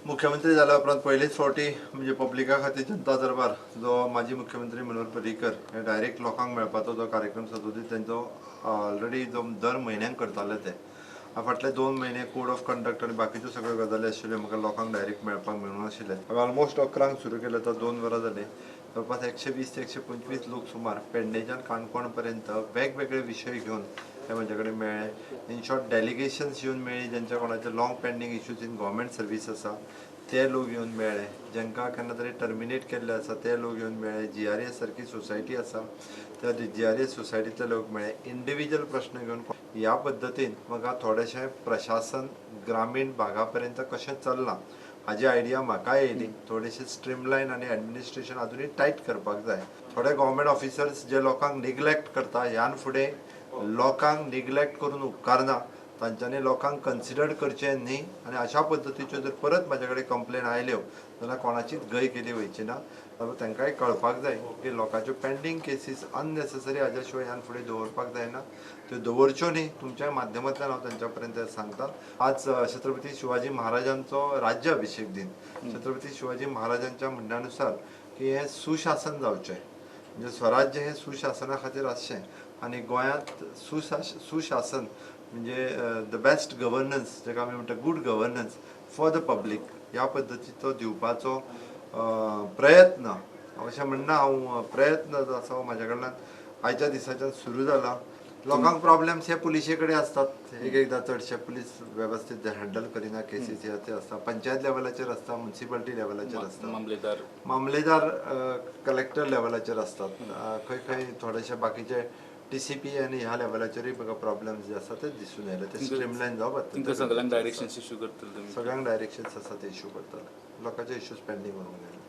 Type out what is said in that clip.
मुख्यमंत्री जाल्या उपरांत पयलीच फावटी म्हणजे पब्लिका खातीर जनता दरबार जो माजी मुख्यमंत्री मनोहर पर्रीकर हे डायरेक्ट लोकांक मेळपाचो जो कार्यक्रम सदोदीत तेंचो ऑलरेडी जो दर म्हयन्याक करताले ते फाटले 2 म्हयने कोड ऑफ कंडक्ट आनी बाकीच्यो सगळ्यो गजाली आशिल्ल्यो म्हाका लोकांक डायरेक्ट मेळपाक मेळूंक नाशिल्लें. हांवें ऑलमोस्ट 11 सुरू केलें, आतां 2 वरां जालीं. जवळपास 120 ते 125 लोक सुमार पेडणेच्यान काणकोण पर्यंत वेगवेगळे विशय घेवन ते म्हजे कडेन मेळ्ळे. इन शॉर्ट डेलिगेशन्स येवन मेळ्ळी ज्यांच्या कोणाचे long pending issues in government service आसा ते लोक येवन मेळ्ळे, जांकां केन्ना तरी टर्मिनेट केल्ले आसा ते लोक येवन मेळ्ळे, GRS सारकी सोसायटी आसा त्या GRS सोसायटींतले लोक मेळ्ळे, इंडिविज्युअल प्रश्न घेवन. ह्या पद्दतीन म्हाका थोडेशें प्रशासन ग्रामीण भागा पर्यंत कशें चल्लां हाजी आयडिया म्हाका येयली. थोडेशें स्ट्रीमलायन आनी एडमिनिस्ट्रेशन आजुनूय टायट करपाक जाय. थोडे गव्हर्मेंट ऑफिसर्स जे लोकांक निग्लेक्ट करता ह्यान फुडें लोकांक निग्लेक्ट करून उपकारना, तांच्यांनी लोकांक कन्सिडर करचें न्ही. आनी अशा पद्दतीच्यो जर परत म्हाजे कडेन कंप्लेन आयल्यो जाल्यार कोणाचीच गय केली वयची ना. तांकांय कळपाक जाय की लोकांच्यो पेंडींग केसीस अननेसेसरी हाज्या शिवाय ह्यान फुडें दवरपाक जायना, त्यो दवरच्यो न्ही. तुमच्या माध्यमांतल्यान हांव तांच्या पर्यंत सांगता. आज छत्रपती शिवाजी महाराजांचो राज्य अभिषेक दिन. छत्रपती शिवाजी महाराजांच्या म्हणण्यानुसार की हें सुशासन जावचें, म्हणजे स्वराज्य हें सुशासना खातीर आसचें आनी गोंयांत सुशासन म्हणजे the best governance जाका आमी म्हणटा good governance for the public ह्या पद्दतीचो दिवपाचो प्रयत्न, अशें म्हणना हांव, प्रयत्न जो आसा हो म्हाज्या कडल्यान आयच्या दिसाच्यान सुरू जाला. लोकांक प्रॉब्लेम्स हे पुलिशे कडेन आसतात, एक एकदां चडशे पुलीस वेवस्थीत हँडल करिना केसीस हे ते आसता, पंचायत लेवलाचेर आसता, मुन्सिपालिटी लेवलाचेर आसता, मामलेदार कलेक्टर लेवलाचेर आसतात, खंय खंय थोडेशे बाकीचे TCP आनी ह्या लेवलाचेरूय म्हाका प्रॉब्लेम्स जे आसा ते दिसून येयले, ते स्ट्रीमलायन जावप. तुमकां सगळ्यांक डायरेक्शन्स इशू करतले तुमी? सगळ्यांक डायरेक्शन्स आसा ते इशू करतले, लोकांचे इश्यूज पेंडींग उरूंक जायना.